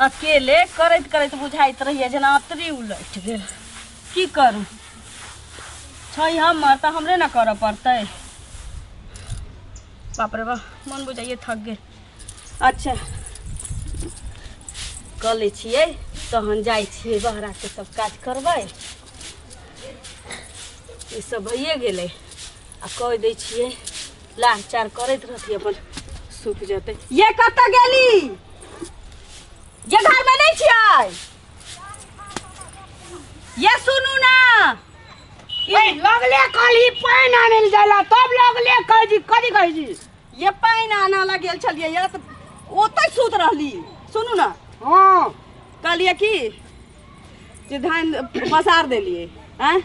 अकेले करैत करैत बुझाइत रहैए जेना अतरी उलटि गेल। की करू, छै हमर तऽ हमरे ने करऽ पड़तै। बाप रे बाप, मन बुझाइए थक गेल। अच्छा कऽ लै छियै, तहन जाइ छियै बहराके सब काज करबै। ई सब भइए गेलै आ कहि दै छियै लाह चार करैत रहती, अपन सुख जेतै। ये कतऽ गेली? ये घरमे नहि छियै? ये सुनू ना, ए, लगले कहली पानि आनै लए जाइ ला, तब लगले कहै छी कथी कहै छी? ये पानि आनऽ लए गेल छलियै ये तऽ ओतहि सुत रहली। सुनू ना। हाँ। कहलियै कि जे धान पसार देलियै आँय,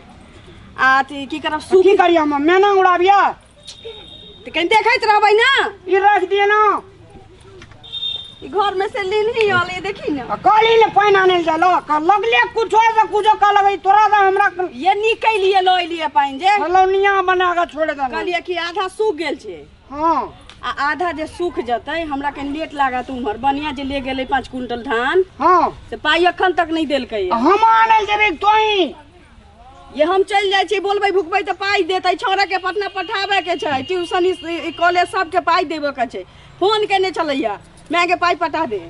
आ अथी की करब? की करियै हम? मेना उड़ाबियै? तऽ कनि देखैत रहबै ने। ई राखि दियै ने। ई घर में से लीन ही अलै, देखी ने। आ कहली ने पानि आनै लए जाइ ला, लगले कुछो से कुछो कह लगै तोरा से हमरा। ये निकलिए लऽ एलियै पानि जे फलौनिया बना कऽ छोड़ि देना। कहलियै कि आधा सूख गेल छै। हाँ। आ आधा जे सूख जेतै, हमरा कनि लेट लागत। उम्हर बनिया जे ले गेलै 5 क्विंटल धान, हाँ, से पाइ एखन तक नहि देलकै। हम आनै लए जेबै तोही? ये हम चलि जाइ छी, बोलबै भुकबै तऽ पाइ देतै। छौड़ाके पटना पठाबैके छै, ट्यूशन कॉलेज सबके पाइ देबऽके छै। फोन केने छलैया, मायके पाइ पठा दे।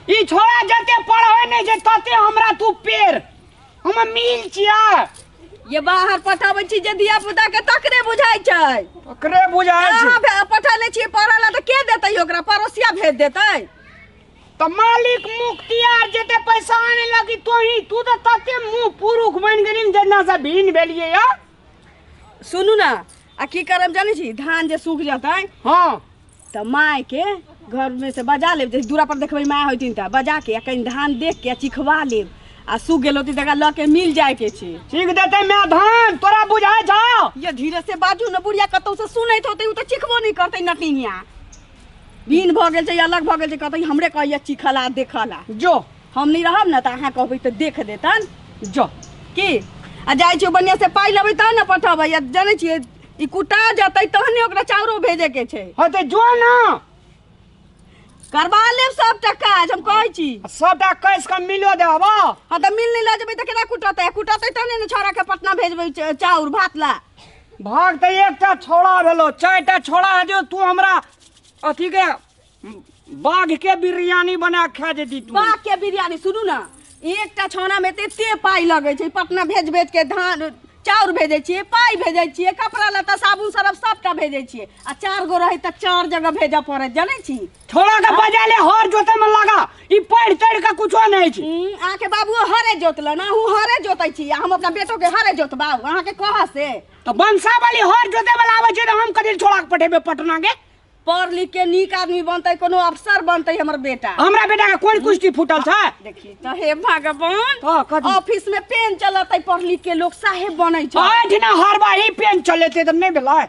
ई छोड़ा जते पढ़ै नहि छै तते हमरा तू पेड़, हम मिल छियै। ये बाहर पठाबै छी जे धिया पुता के, तकरे बुझाइ छै। ओकरे बुझाइ छै। अहाँ पठेने छियै पढ़ऽ लए तऽ के देतै ओकरा? पड़ोसिया भेज देतै? तऽ मालिक मुख्तियार जते पैसा आने लगी तोही, तू तऽ तते मुँह पुरुख बनि गेली ने जेना से भिन भेलियै या। सुनू ने, आ की करब जानै छी? धान जे सूख जेतै, हाँ, तऽ माय के घर में से बजा लेब, जे दूरा पर देखबै माय होथिन तऽ बजा के आ कनि धान देख के आ चिखवा लेब, आ सूख गेल होती तकरा लऽ के मिल जाय के छै। चीख देतै माय धान, तोरा बुझाइ छौ? ये धीरे से बाजू ने, बुढ़िया कतौ से सुनैत होतै, ओ तऽ चिखबो नहि करतै। नटिनिया बीन भऽ गेल छै, अलग भऽ गेल छै, कहतै हमरे कहैया चिखला देखला। जो हम नहि रहब ने तऽ अहाँ कहबै तऽ देख देतन। जो की आ जाइ छियै बढ़िआँ से पाइ लेबै तहन ने पठेबै। आ जनै छियै, ई कुटा जेतै तहने ओकरा चाउरो भेजै के छै। हँ तऽ जो ने। करबा लेब सबटा काज, हम कहै छी। सबटा कस कऽ मिलो देब। हँ तऽ मिल नहि लऽ जेबै तऽ केना कुटतै? कुटतै तहने ने छौड़ा के पटना भेजबै चाउर भात ला। भाग तऽ एकटा छौड़ा भेलो, चारिटा छौड़ा हेतौ, तू हमरा अथी के बाघ के बिरयानी बना के खा जेती तू। बाघ के बिरयानी। सुनू ने, एकटा छौना में एते पाइ लगै छै। पटना भेज भेज के धान चाउर भेजै छियै, पाइ भेजै छियै, कपड़ा लत्ता साबुन सरफ सबटा भेजै छियै, आ 4 गो रहै तऽ 4 जगह भेजऽ पड़ै, जनै छी? छोड़ा के बजा ले, हर जोते में लगा, ई पढ़ तढ़ के कुछो नहीं छै। अहाँके बाबुओ हरे जोतलन, अहूँ हरे जोतै छी, आ हम अपना बेटो के हरे जोतबाउ अहाँके कहऽ से? तऽ वंशा वाली हर जोते वाला आबै छै तऽ हम कथी छोड़ा के पठेबै पटना के? पढ़ लिख के नीक आदमी बनतै, कोनो अफसर बनतै हमर बेटा। हमरा बेटा के कोन कुश्ती फूटल छै? देखी तऽ, हे भगवान। हाँ, कथी? ऑफिस में पेन चलतै, पढ़ लिख के लोग साहेब बनै छै। एहिठिना हरबाही पेन चलेतै तऽ नहि भेलै?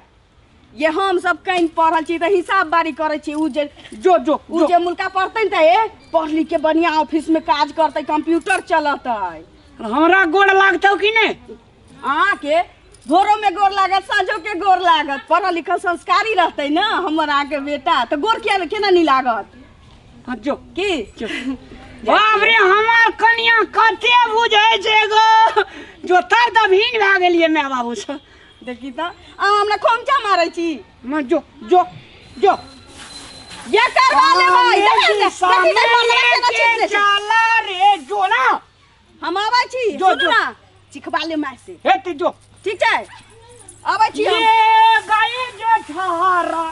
ये हम सब कहीं पढ़ल छी तऽ हिसाब बारी करै छी, उ जे जो जो उ जे मुल्का पढ़तै ने तऽ ए पढ़ लिख के बढ़िया ऑफिस में काज करतै, कंप्यूटर चलतै। हमरा गोड़ लागतौ कि नहि? अहाँके भोरो में गोर लागत, साँझो के गोर लागत। पढ़ल लिखल संस्कारी रहतै ने हमर अहाँके बेटा, तऽ गोर किया केना नहि लागत? हाँ, जो। की? जो। बाप रे, हमार कनिया कते बुझै छै गो, जो तर दबहीन भए गेलियै माय बाबू से। देखी तऽ, अहाँ हमरा खोमचा मारै छी। मैं जो जो जो ये करवा लेबै। देखी तऽ, मरलबा केना छीट लै छै। चला रे, जो ना। हम आबै छी। जो, सुनू जो। ना, चिखबा ले माय से। हेतै, जो। ठीक छै, आबै छी हम। ये गाय जो ठहरा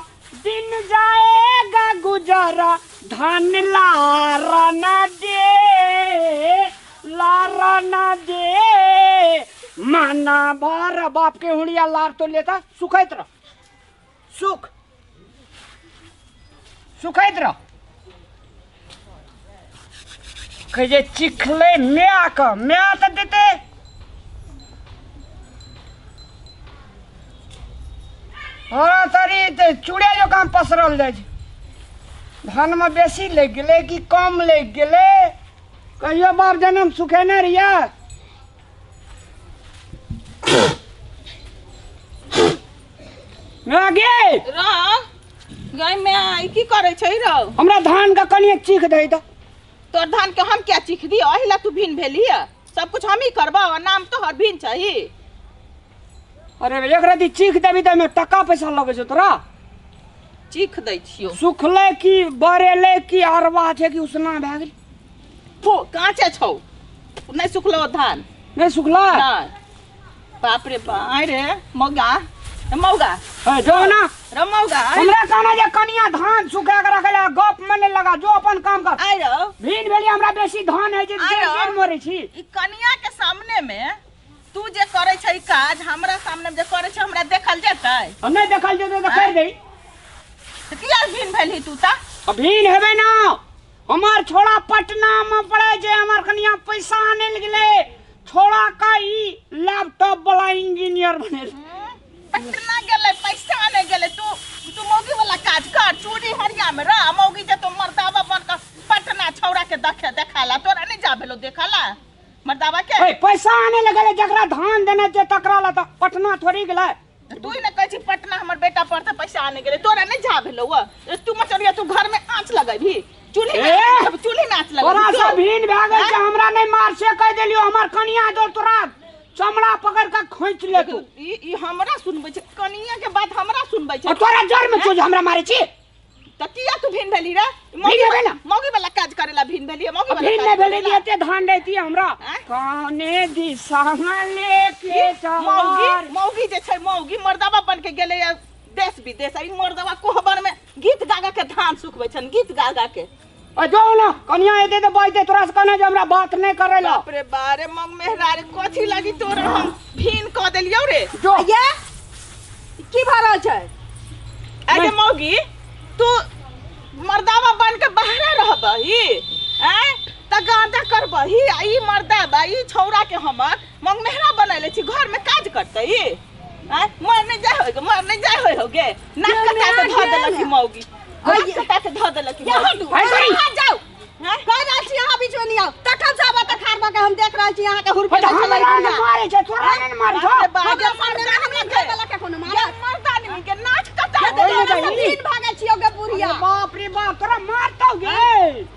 दिन जाएगा गुजारा, धान लारा ना दे, लारा ना दे, माना भर बाप के हुड़िया लार तो लेता। सुखैत रह, सुख सुखैत रह। कहै जे चिखलै मायके, माय तऽ देतै। हँ तरी तऽ चूड़े जकाँ पसरल जाइ छै। धानमे बेसी लागि गेलै कि कम लागि गेलै? कहियो बाप जनम सुखेने रहियै? माय गे। रौ गै माय, ई की करै छै रौ? हमरा धान के कनिए चीख दही तऽ। तोर धान के हम क्या चीख दियो? अहिला तू भिन भेली है, सब कुछ हम ही करबो आ नाम तोहर भिन छही। अरे एक रति चीख देबी तऽ एहिमे टका पैसा लगै छौ तोरा? चीख दै छियो। सुखलै कि बरेलै कि अरबा छै कि उसना भए गेल? फू कांचे छौ, नहीं सुखलो धान। नहीं सुखला? नहीं। बाप रे बा, आय रे मौगा, ए मौगा। ए, जो ना। रे मौगा, आय। हमरा कहना जे कनिया धान सुखा के रखल है, गप में नहीं लगा, जो अपन काम कर। आय रो। भीन भेली हमरा बेसी धान है जे आय रो। जे मरे छी। ई कनिया के सामने में तू जे करे छै काज, हमरा सामने में जे करे छै हमरा देखल जेतै? आ नहीं देखल जेतै तऽ कर दे। तऽ किया भीन भेलही तू तऽ? आ भीन हेबै ना, हमार छोड़ा पटना में पड़े छै, हमार कनिया पैसा आने लए गेलै, छोड़ा का ई लैपटॉप वाला इंजीनियर बने। पटना गेलै पैसा आने गेलै, तू तू मौगी वाला काज कर, चूड़ी हरिया में रह, मौगी जे तो मर्दावा बन के पटना छौड़ा के देखे देखाला, तोरा नहीं जा भेलो देखाला मर्दावा के? ए, पैसा आने लगले, जकरा धान देने छै तकरा ला तऽ पटना थोड़ी गेलै। तू ही ने कहै छी पटना हमर बेटा पढ़ते पैसा आने गेलै, तोरा नहीं जा भेलो वो? ए, तू मचरिया, तू घर में आँच लगेबही, चूल्ही में ए! आँच, चूल्ही में आँच लगेबही तोरा तू? से भीन भए गेल छै, आँय? हमरा नहीं मार से कह देलियो, हमर कनिया दो तोरा चमड़ा पकड़ के खींच ले तू। ई हमरा सुनबै छै, कनिया के बात हमरा सुनबै छै। आ तोरा जड़ में चोज हमरा मारे छी? त किया तू भीन भेली रे? भीन हेबै ना। मौगी वाला काज करेला भीन भेली, मौगी वाला भीन काज नहीं भेली, करेला। एते धान रहती हमरा। आँय? कौने दिशा में लेके मौगी, चल? मौगी जे छै, मौगी मर्दावा बन के गेलै या देश विदेश, ई मर्दावा कोहबर में गीत गा गा के धान सुखबै छन, गीत गा गा के। आ जो ना कनिया एते तऽ बाजते, तोरा से कहने जे हमरा बात नहीं करे ला। बाप रे बारे मग मेहरा रे, कथी लगी तोरा हम भीन क देलियौ रे? जो। ये की भऽ रहल छै? अरे मौगी, तू मर्दावा बन के बाहर रहबही, आँय? त गांजा करबही, आ ई मर्दावा ई छौड़ा के हमर मग मेहरा बनैले छी, घर में काज करतै, आँय? मर नहीं जाय होय गे, मर नहीं जाय होय होगे। नाक कटा के धऽ देलक ई मौगी, नाक कटा के धऽ देलक ई मौगी। Hi sorry. अहाँ जाउ। आँय? कहि रहल छी अहाँ बीच में नहि आउ। तखन से आब तऽ ठाढ़ भऽ के हम देख रहल छी अहाँके हुरपी तऽ हमरा नहि मारै छै, तोरा नहि ने मारै छौ। बाप रे बाप, हमरा गे सामने में हमरा मर्दानी घरवला के कोनो गे मारत? मर्दानी के नाक कटा ये देलक। तोरा से भीन भऽ गेल छियौ गे बुढ़िया। अरे बाप रे बाप, तोरा मारतौ गे।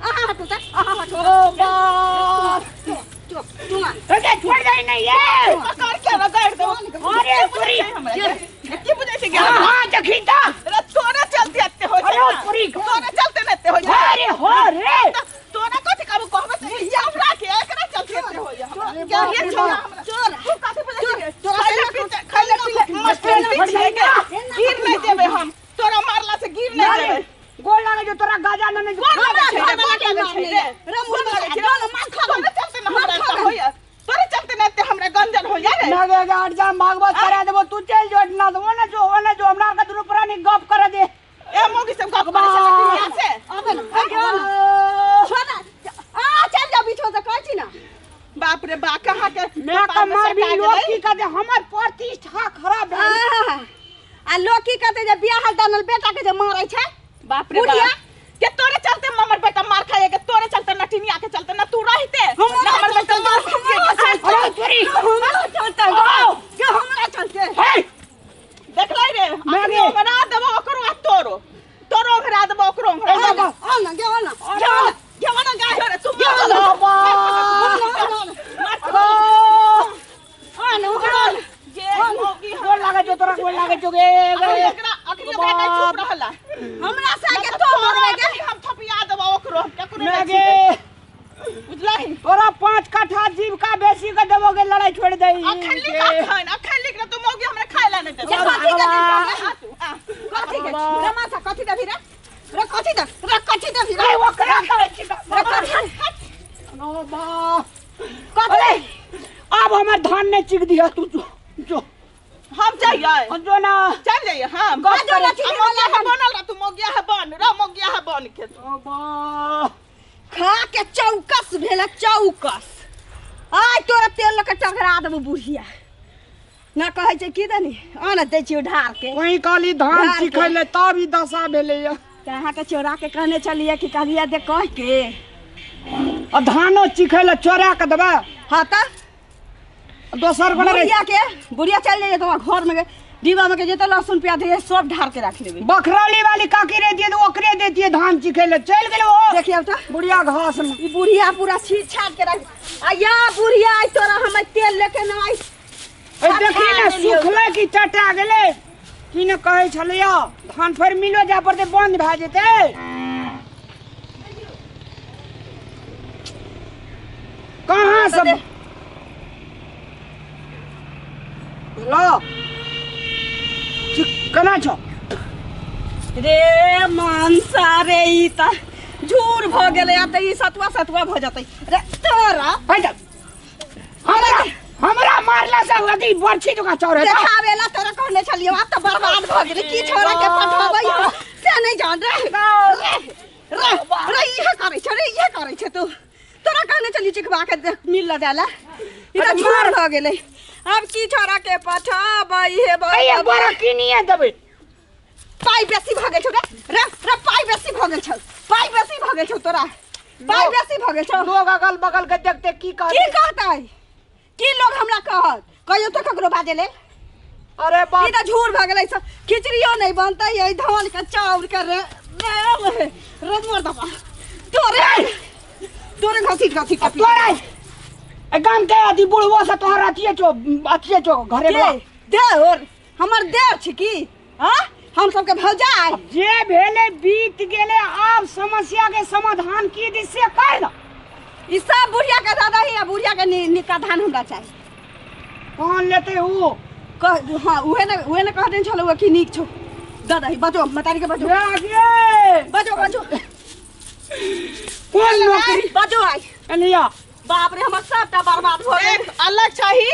अहाँ हटू तऽ, अहाँ हटू। ओ बाप। चुप, चुप, ए, छोड़ दे नहीं ये। पकड़ के रगड़ दो। अरे तोरी। हमरा के। की बुझै छै गे? हाँ, हाँ, देखी तऽ। अरे तोरा चलते एते होइ छै अरे ना। तोरी। तोरा चलते ने एते होइ छै। अरे हो रे। तोरा कथी कहबो, कहबो तऽ ई छौड़ा के एकरा चलते एते होइया हमरा। अरे के बाप ये रे छौड़ा बाप। हमरा। चोर। तू कथी बुझै छै? तोरा खैले से पीते, खैले पीले मस्त छोड़ छियै गे। दे। गिर नहि देबै हम। तोरा मारला से गिर नहि देबै। गोल लागै छौ तोरा गाजा ने गोर लागै छै रे, हमरा गोर लागै छै रे। रे गोर लागै छै रे। मुर्गा, मार खा तोरे चलते ने हमरा एते होइया। तोरे चलते ने एते हमरा गंजन होइया रे। ना गे आठ जाम भागवत करा देबो, तू चल जो ना दो ना जो ना जो हमरा के दुनू प्राणी गप कर दे। ए मौगी सब गप करै छै दुनिया से। आबे ना, आबे ना। छोड़ ना। आ चल जाओ बीच में से कहै छी ना। बाप रे बा, कहाँ के मैं का कपार में मार भी सटा लोग गेलै। की कहते, हमर प्रतिष्ठा खराब भए गेल। आह, आ लोग की कहते जे बियाह दानल बेटा के जे मारै छै। बाप रे बुढ़िया। बाप, के तोरे चलते हमर बेटा मार खाए के, तोरे चलते नटिनिया के चलते ना तू रहते ना हमर बेटा मार खाए के चलते। अरे तोरी। हमरा चलते आओ। के हमरा चलते। हे देखलै रे, मैं अखनी गे। ओंघरा देबो ओकरो आ तोरो, तोरो ओंघरा देबो ओकरो ओंघरा आओ देबो। ना, आओ ना, गे आओ ना, गे आओ ना, गे आओ ना, गे अरे तू गे आओ ना, मार आओ ना, आओ ना, आओ ना। गे मौगी गोल लागै छौ तोरा, गोल लागै छौ गे, गे। एकरा अखनी ओकरा कहै चुप रहला। हमरा से के तो तो मरबै गे। हम थपिया देबो ओकरो, हम केकरो मैं नहि गे। छिकै। बुझलही? तोरा 5 कट्ठा जीविका बेसी के देबो गे, लड़ाई छोड़ दे। अखन लिख, अखन अखन लिख, तू मौगी हमरा खाय ला नहि देबो। ये कथी के देबो? आ तू आ। कथी के? रमासा कथी देबही रे? रे कथी दे? रे कथी देबही रे? अरे ओकरा कहै छी तऽ। रे कथी? ओ बाप। कथी? अरे आब हमर धान नहीं चिक दिया तू, जो जो। हम जाइए। हम जो ना। चल जाइए हम। गप जो ना करै चिक आ मौगिया है बनल रह तू, मौगिया है बन रह, मौगिया है बन के। ओ बाप। खा के चौकस भेल चौकस। आइ तोरा तेल लऽ के टकरा देबौ बुढ़िया। ना कहै छै की दनी आन दै छियौ ढार के। वही कहली धान ढार के। सिखै ले तब ई दशा भेलैया। तऽ अहाँके चोरा के कहने छलियै कि कहलियै दे कह के। आ धानो चिखै ले चोरा के देबै? हाँ तऽ। दोसर गोटे बुढ़िया के, बुढ़िया चल जाइए तो घर में। डिब्बा में के जते लहसुन प्याज है सब ढार के राख लेबै। बखरौली वाली काकी रे दिए तो ओकरे देतिए धान चिखे ले चल गेल ओ। देखिए अब तऽ बुढ़िया घास में। ई बुढ़िया पूरा छीट छाट के राख आ या बुढ़िया आई तोरा हम तेल लेके न आई। ए देखी ने सुखले की चटा गेलै की ने कहै छलैया धान फेर मिलो जाय पड़तै बंद भए जेतै। कहाँ से लो केना छौ रे मनसा रे ई तऽ झूर भऽ गेलै आ तऽ ई सतुआ सतुआ भऽ जेतै रे तोरा। हट हमरा हमरा मारला से अथी बरछी जकाँ चढ़े देखावे ला तोरा कहने छलियो आब तऽ बर्बाद भऽ गेलै की छोरा के पठबै हम से नहि जान रे रे रे रे इहे करै छै रे इहे करै छै तू तोरा कहने छलियो चिखबा के देख मिल ल जाय ला ई तऽ झूर भऽ गेलै आब की छोरा के पठबै हे ए बड़ा किनिए देबै। पाइ बेसी भऽ गेल छौ रे रे रे पाइ बेसी भऽ गेल छौ पाइ बेसी भऽ गेल छौ तोरा पाइ बेसी भऽ गेल छौ। लोग अगल बगल के देखते की कहते की कहतै की लोग हमरा कहत कहियो तो ककरो बाजे ले। अरे बाप ई तऽ झूर भऽ गेलै सब खिचड़ियो नहि बनतै एहि धान के चाउर के रे रे रे मोर दबा तोरे तोरे घसीट घसीट के तोरा ए गाम के अथी बुढ़बो से तोहर अथिए छौ अथिए छौ घरे के देर हमर देर छी की हाँ हम सबके भौजाई जे भेलै बीत गेलै आब समस्या के समाधान की दी से कह ना। ई सब बुढ़िया के दादा ही आ बुढ़िया के निका धान हमरा चाही। कौन लेते ऊ कह हाँ उहे ने कह देन छलौ कि नीक छौ दादा ही बचो मतारी के बचो रे बचो बचो कौन नौकरी बचो आई एलिया। बाप रे हमर सबटा बर्बाद भऽ गेल। एक अलग चाही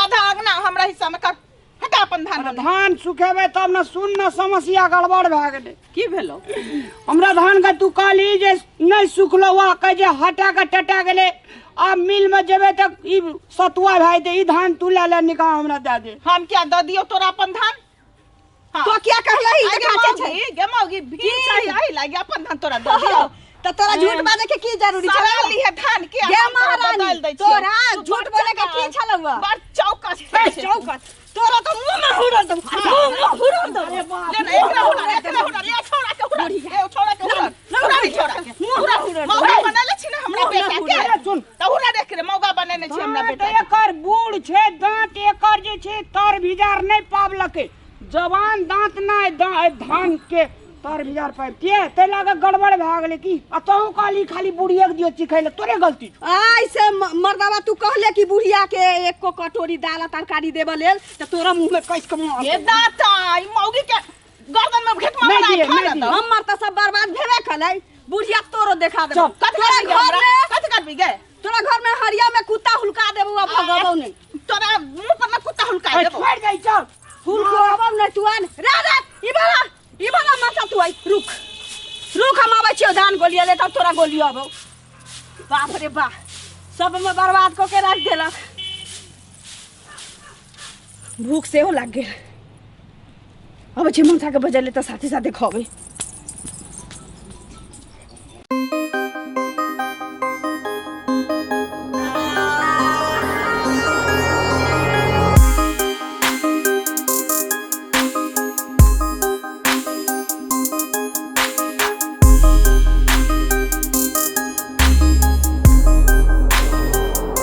आधा अंगना हमरा हिस्सा में कर हटा अपन धान अरे धान सुखेबै तब ने सुन न समस्या गड़बड़ भए गेलै। की भेलौ? हमरा धान के तू कहली जे नहि सुखलौ आ कहै जे हटा के टटा गेलै आब मिल में जेबै तऽ ई सतुआ भए जेतै ई धान तू लए ले निकाह हमरा दए दे। हम क्या दऽ दियौ तोरा अपन धान? हाँ। तो क्या कहलही आइ जे गे खाचे छै? मौगी, गे मौगी, भीड़ चाही, आइ लागि अपन धान तोरा दऽ दियौ। तऽ तोरा झूठ बाजै के की जरूरी छलौ? सड़ा लिहे धान के, गे हम तोरा महारानी, बदलि दै छियौ। तोरा तू झूठ बड़ बोले के की चौकस। छलौ? बड़ चौकस ए, छै। चौकस। तोरा तऽ मुँह में हुरल दौ, मुँह में हुरल दौ। अरे बाप ले ना, एकरा हुरल, एकरा हुरल, ए छोरा के हुरल, ए छोरा के हुरल, हुरल ई छोरा के। मुँह में हुरल दौ। मौगा बनेले छी ने हमरा मुँह में बेटा के। हुरल। सुन। तऽ हुरल देख रे, मौगा बनेने छी हमरा दाँत बेटा के। एकर बूढ़ छै दाँत एकर जे छै तर भिजार नहि पाबलकै जवान दाँत नहि धान के तर भिजार पाबितियै ताहि लए कऽ गड़बड़ भए गेलै की आ तोहूँ कहली खाली बुढ़िए के दियौ चिखै लए तोरे गलती छौ। आइ से मर्दाबा तू कहले कि बुढ़िया के एको कटोरी दाल आ तरकारी देबऽ लेल तऽ तोरा मुँह में कस के मार हे दाता ई मौगी के गर्दन में घेट नहि मारना दियै, खा नहि ना दियै। तऽ। हमर तऽ सब बर्बाद भेबे कलै बुढ़िया तोरो देखा देबौ। चल। कथी तोरा करबी घर हमरा? में कथी करबी गे? तोरा घर में हरिया में कुत्ता हुलका देबौ आ भगबौ नहि। तोरा मुंह पर ना कुत्ता हुलका ए, देबौ। छोड़ि दै चल। हुलकाबौ नहि तू आन। रे रे ई वाला ई वाला माथा तू आई रुक रुक हम आबै छियौ धान गोलिया ले तब तोरा गोलियो आबौ। बाप रे बा सब में बर्बाद कऽ के राखि देलक। भूख सेहो लागि गेल। अबै छी मनसा के बजैले तऽ साथे साथे खबै।